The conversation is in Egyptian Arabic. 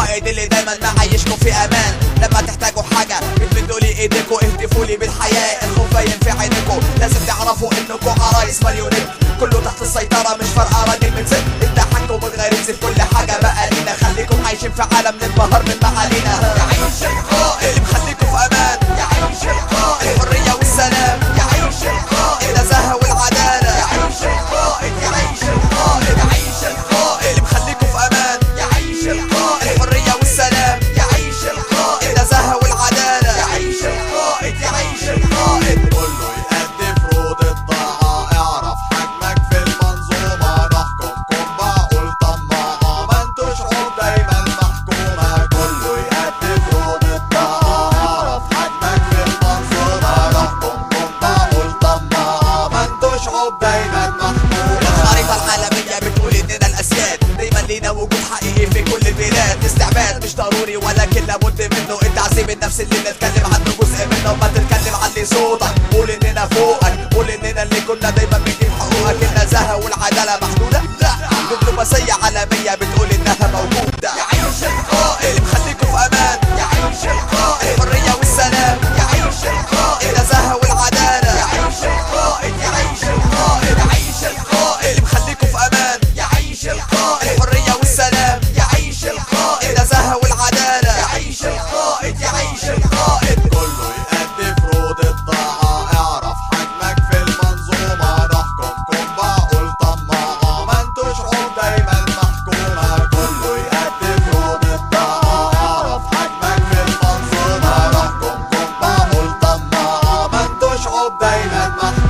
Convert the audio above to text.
القائد اللي دايما معيشكم في امان. لما تحتاجوا حاجة بتمدوا لي ايديكوا، اهتفوا لي بالحياة، الخوف باين في عينيكوا. لازم تعرفوا انكم عرايس ماريونيت، كله تحت السيطرة مش فارقه راجل من ست. التحكم الغريزي في كل حاجة بقى لينا، خليكم عايشين في عالم ننبهر من معالينا. يعيش القائد اللي مخليكم في امان، يعيش القائد الحرية والسلام، يعيش القائد النزاهة والعدالة، يعيش القائد، يعيش القائد، يعيش القائد اللي مخليكم في امان، يعيش القائد الحرية والسلام، يعيش القائد النزاهة والعدالة، يعيش القائد، يعيش القائد. كله يأدي فروض الطاعة، اعرف حجمك في المنظومة، نحكمكم بعقول طماعة، ما انتوا شعوب دايما محكومة. كله يأدي فروض الطاعة، اعرف حجمك في المنظومة، نحكمكم بعقول طماعة، ما انتوا شعوب دايما محكومة. الخريطة العالمية بتقول إننا الأسياد، دايما لينا وجود حقيقي في كل البلاد. الاستعباد مش ضروري ولكن لابد منه، التعذيب النفسي اللي بنتكلم عنه جزء منه. ما تتكلم علي صوتك، قول إننا فوقك، قول إننا اللي كنا دايما بنجيب حقوقك. النزاهة والعدالة محدودة؟ لا، دبلوماسية عالمية بتقول إنها موجودة. يعيش القائد اللي مخليكم في أمان، يعيش القائد الحرية والسلام، يعيش القائد النزاهة والعدالة، يعيش القائد، يعيش القائد، يعيش القائد اللي مخليكم في امان، يعيش القائد الحرية والسلام، يعيش القائد النزاهة والعدالة، يعيش القائد، يعيش القائد. كله يأدي فروض الطاعة، اعرف حجمك في المنظومة، نحكمكم بعقول طماعة، ما انتوا شعوب دايما محكومة. كله يأدي فروض الطاعة، اعرف حجمك في المنظومة، نحكمكم بعقول طماعة، ما انتوا شعوب دايما محكومة.